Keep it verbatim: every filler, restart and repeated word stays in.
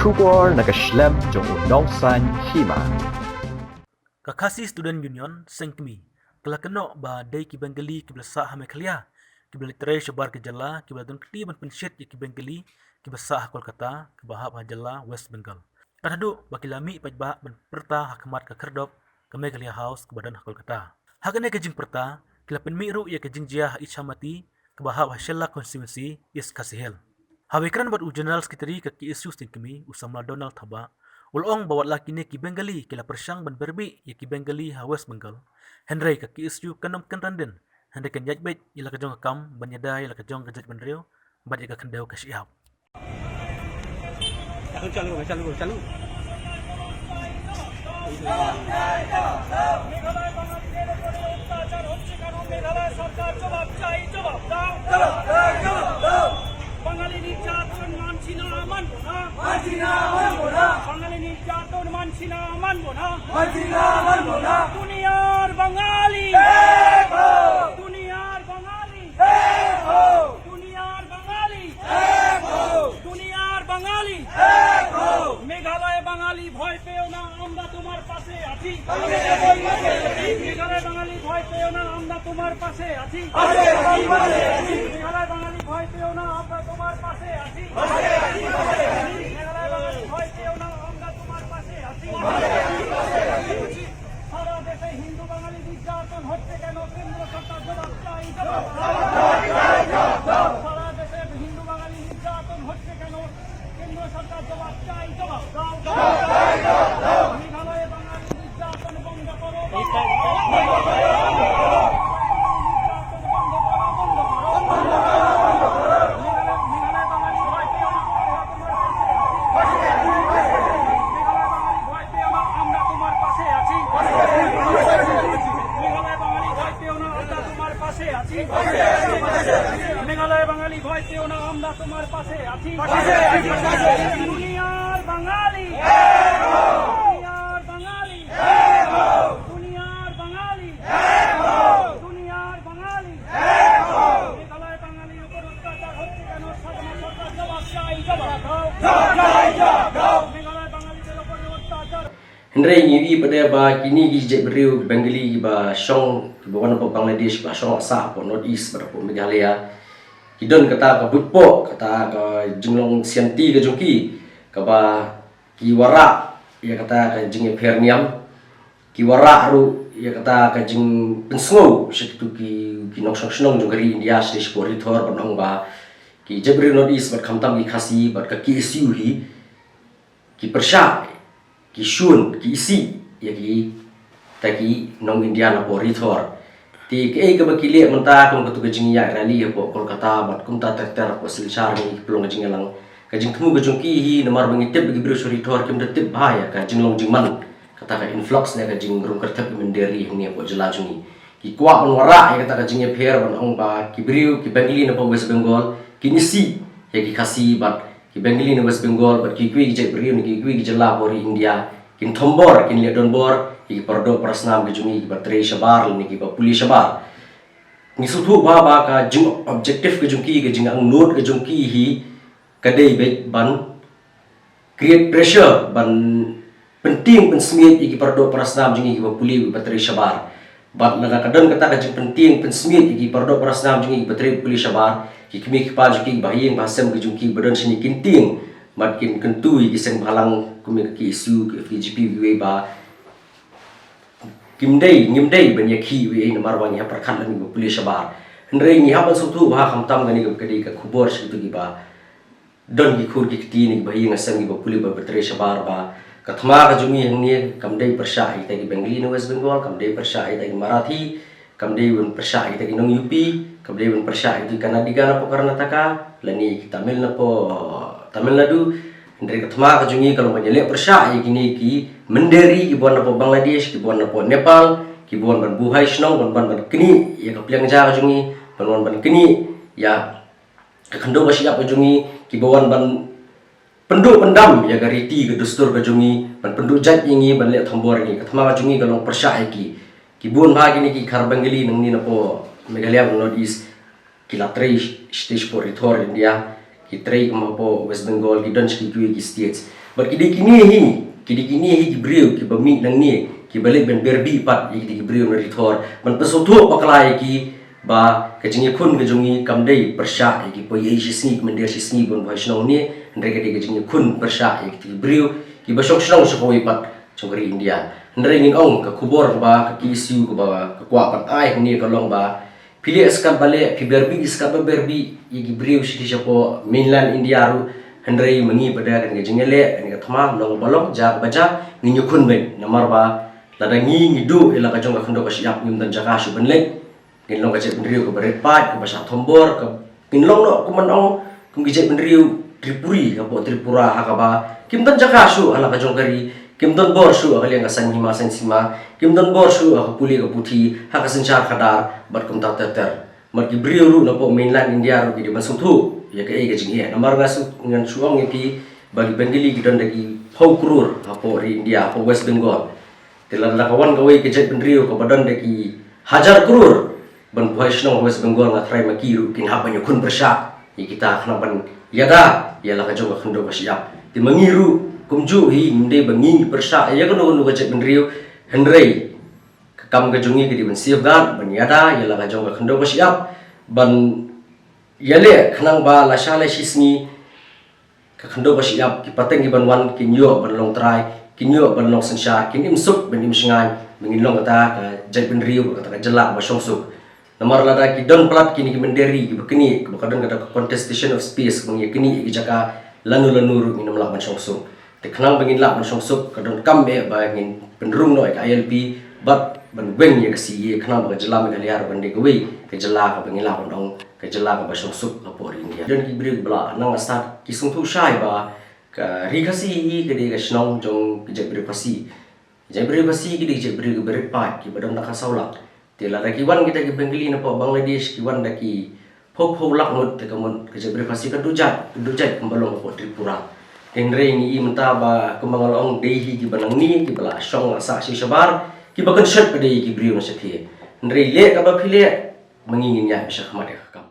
Khubor na ka shlem jong u nongsan hima. Ka Khasi Student Union, Seng Kmie, ka la kynnoh ba dei ki Bengali kiba la sah ha Meghalaya, kiba la trei shabar ka jylla, kiba la don kti ban pynshit ïa ki Bengali kiba sah ha Kolkata, kiba hap ha jylla West Bengal. Kat haduh ba ki la mih paidbah ban pyrta ha khmat ka khyrdop ka Meghalaya House kaba don ha Kolkata. Ha kane ka jingpyrta, ki la pynmih ruh ïa ka jingjia ha Ichamati, kaba hap ha Shella Constituency, East Khasi Hills. Haba ïakren bad u General Secretary ka K S U Seng Kmie, u Samla Donald Thabah, u la ong ba wat la kine ki Bengali ki la pyrshang ban berbih ïa ki Bengali ha West Bengal, hynrei ka K S U kan ym kynran dien, hynrei kan ïaid beit ïa la ka jong ka kam ban ïada ïa la ka jong ka jaitbynriew bad ïa ka khyndew ka shyiap. चालू, चालू, चालू, चालू। মেঘালয় বাঙালিদের উপরে অত্যাচার হচ্ছে কেন? মেঘালয় সরকার জবাব চাই, জবাব দাও। বাঙালি নির্যাতন মানছি না, মানবো না। মানছি না, মানবো না। বাঙালি নির্যাতন মানছি না, মানবো না। মানছি না, মানবো না। দুনিয়ার বাঙালি। এক হও। দুনিয়ার বাঙালি। এক হও। দুনিয়ার বাঙালি। এক হও। দুনিয়ার বাঙালি। এক হও। মেঘালয় বাঙালি ভয় পেও না, আমরা তোমার পাশে আছি। মেঘালয় বাঙালি ভয় পেও না, আমরা তোমার পাশে আছি। মেঘালয় বাঙালি ভয় পেও না, আমরা তোমার পাশে আছি। মেঘালয় বাঙালি ভয় পেও না, আমরা তোমার পাশে আছি। সারা দেশে হিন্দু বাঙালি নির্যাতন হচ্ছে কেন? কেন্দ্র সরকার জবাব চাই, জবাব দাও। সারা দেশে হিন্দু বাঙালি নির্যাতন হচ্ছে কেন? কেন্দ্র সরকার জবাব চাই, জবাব দাও। মেঘালয়ে বাঙালি নির্যাতন বন্ধ করো, বন্ধ করো। মেঘালয়, মেঘালয় বাঙালি ভয় পেও না, আমরা তোমার পাশে আছি। মেঘালয় বাঙালি ভয় পেও না, আমরা তোমার পাশে আছি। মেঘালয় বাঙালি ভয় পেও না, আমরা তোমার পাশে আছি। মেঘালয় বাঙালি ভয় পেও না, আমরা তোমার পাশে আছি। দুনিয়ার বাঙালি, দুনিয়ার বাঙালি, দুনিয়ার বাঙালি, দুনিয়ার বাঙালি। মেঘালয় বাঙালির উপর অত্যাচার হচ্ছে কেন? সাধনা সরকার জবাব চাই, জবাব দাও। মেঘালয় বাঙালিদের উপরে অত্যাচার। Hynrei ngi ïohi pat de ba kine ki jaitbynriew Bengali kiba shong, kiba wan hapoh Bangladesh, ba shong sah hapoh North East bad hapoh Meghalaya, ki don kata ka buit poh, kata ka jinglong sianti ka jong ki, kaba ki wanrah ïa kata ka jingïapher niam, ki wanrah ruh ïa kata ka jingpynsngew sha kito ki, ki nongshong shnong jong ka ri India, sha ki por ri thor, ban ong ba ki jaitbynriew North East bad khamtam ki Khasi bad ka K S U hi ki pyrshah, ki shun, ki isih ïa kita ki nong India na por ri thor. Te kaei kaba ki leh mynta, kum kato ka jingïaid rally hapoh Kolkata bad kumta ter ter hapoh Silchar, ngi pynlong ka jingïalang. Ka jingthmu ka jong ki hi namar ba ngi tip ba ki briew sha ri thor kim da tip bha ïa ka jinglong jingman kata ka influx ne ka jingrung kyrthep ka mynder ri hangne hapoh jylla jong ngi. Ki kwah ban wanrah ïa kata ka jingïapher, ban ong ba ki briew, ki Bengali na poh West Bengal kin isih ïa ki Khasi bad ki Bengali na West Bengal bad kiwei ki jaitbynriew na kiwei ki jylla hapoh ri India kin thombor, kin leh donbor ïa ki paradoh parasnam ki jong ngi kiba trei shabar lane kiba pule shabar. Ngi sngewthuh ba, ba ka jingobjective ka jong ki, ka jingangnud ka jong ki hi ka dei beit ban create pressure, ban pyntieng pynsmiej ïa ki paradoh parasnam jong ngi kiba pule bad trei shabar. Bad lada ka don kata ka jingpyntieng pynsmiej ïa ki paradoh parasnam jong ngi kiba trei pule shabar, ki kmie ki kpa jong ki, ki bahaïing bahasem ki jong ki ba don shane kin tieng bad kin kyntu ïa ki seng bhalang kum ïa ka K S U, ka F K J P, kiwei ba kim dei, ngim dei ban ïakhih ïa uei namar ba ngi hap pyrkhat lem ïa kiba pule shabar. Hynrei ngi hap ban sngewthuh ba khamtam kane ka dei ka khubor sha kito kiba don ki khun ki kti ne ki bahaïing bahasem kiba pule bad ba trei shabar, ba ka thma ka jong ngi hangne kam dei pyrshah ïa kita ki Bengali na West Bengal, kam dei pyrshah ïa kita ki Marathi, kam dei ban pyrshah ïa kita ki nong U P, kam dei ban pyrshah ïa kita ki Kannadiga na poh Karnataka lane ki Tamil na poh Tamil Nadu. Hynrei ka thma ka jong ngi ka long ban ïaleh pyrshah ïa kine ki mynder ri kiba wan na poh Bangladesh, kiba wan na poh Nepal, kiba wan ban buhai shnong, ban, ban, ban knieh ïa ka pliang ja ka jong ngi, ban wan ban knieh ïa ka khyndew ka shyiap ka jong ngi, kiba wan ban pynduh pyndam ïa ka riti ka dustur ka jong ngi, ban pynduh jait ïa ngi, ban leh thombor ïa ngi. Ka thma ka jong ngi ka long pyrshah ïa ki. Ki bun bha kine ki Khar Bengali nangne na poh Meghalaya bad North East ki la trei shatei shapoh ri thor India, Ki trei kum hapoh West Bengal, ki don sha kiwei ki states. Bad ki dei kine hi, ki dei kine hi ki briew kiba mih nangne, kiba leit ban byrbi pat ïa ki briew na ri thor, ban pynsngewthuh bakla ïa ki ba ka jingïakhun ka jong ngi kam dei pyrshah ïa ki poi ei shi sngi, ki mynder shi sngi ban buhai shnong ne, hynrei ka dei ka jingïakhun pyrshah ïa ki briew kiba shong shnong sha kawei pat jong ka ri India. Hynrei ngin ong ka khubor kaba, ka KSU kaba ka kwah ban ai hangne ka long ba phi leh skat ba leh, phi byrbi skat ba byrbi ïa ki briew shi shapoh mainland India ruh, hynrei ma ngi pat da kane ka jingïaleh, kane ka thma, long ba long, jia kaba jia, ngin ïakhun beit. Namar ba lada ngi ngi duh ïa la ka jong ka khyndew ka shyiap, ngim don jaka shuh ban leit. Ngin long ka jaitbynriew kaba rit paid, kaba shah thombor, ka ngin long noh kum ban ong kum ki jaitbynriew Tripuri hapoh Tripura, ha kaba kim don jaka shuh ha la ka jong ka ri, kim don bor shuh ha ka liang ka saiñ hima saiñ sima, kim don bor shuh ha ka pule ka puthi, ha ka synshar khadar bad kumta ter ter. Bad ki briew ruh napoh mainland India ruh ki dei ban sngewthuh ïa kaei ka jingeh. Namar nga shu, ngan shu ong ïa phi ba ki Bengali ki don da ki phew klur hapoh ri India, hapoh West Bengal. Te lada ka wan kawei ka jaitbynriew kaba don da ki hajar klur ban buhai shnong West Bengal, nga tharai ma ki ruh kin hap ban ïakhun pyrshah ïa kita khnang ban ïada ïa la ka jong ka khyndew ka shyiap. Te ma ngi ruh kumjuh hi, ngim dei ba ngi ngi pyrshah ïa kano kano ka jaitbynriew, hynrei ka kam ka jong ngi ka dei ban safeguard, ban ïada ïa la ka jong ka khyndew ka shyiap, ban ïaleh khnang ba lashai la shi sngi ka khyndew ka shyiap, ki pateng ki ban wan kin ïoh ban long trai, kin ïoh ban long synshar, kin im suk ban im shngaiñ, ba ngin long kata ka jaitbynriew, kata ka jylla ba shong suk. Namar lada ki don palat kine ki mynder ri kiba knieh, kiba ka don kata ka contestation of space, ba ngi knieh ïa ki jaka lano lano ruh, ngin ym lah ban shong suk. Te khnang ba ngin lah ban shong suk, ka donkam eh ba ngin pynrung noh ïa ka ILP bad ban weng ïa ka CAA, khnang ba ka jylla Meghalaya ruh kan dei kawei ka jylla kaba ngi lah ban ong ka jylla kaba shong suk hapoh ri India. Don ki briew ba la nang stad ki sngewthuh shai ba ka ri Khasi hi ka dei ka shnong jong ki jaitbynriew Khasi. Ki jaitbynriew Khasi ki dei ki jaitbynriew kiba rit paid, kiba don tang ka saw lak. Te lada ki wan kita ki Bengali napoh Bangladesh, ki wan da ki phew phew lak ngut, te ka mut ka jaitbynriew Khasi ka duh jait, ka duh jait kumba long hapoh Tripura. Te hynrei ngi i mynta ba kumba nga la ong, dei hi kiba nangne, kiba la shong la sah shi shabar, kiba kynshet pat dei ki briew na shathie. Hynrei leh kaba phi leh, ma ngi ngin ïaid sha khmat ïa ka kam.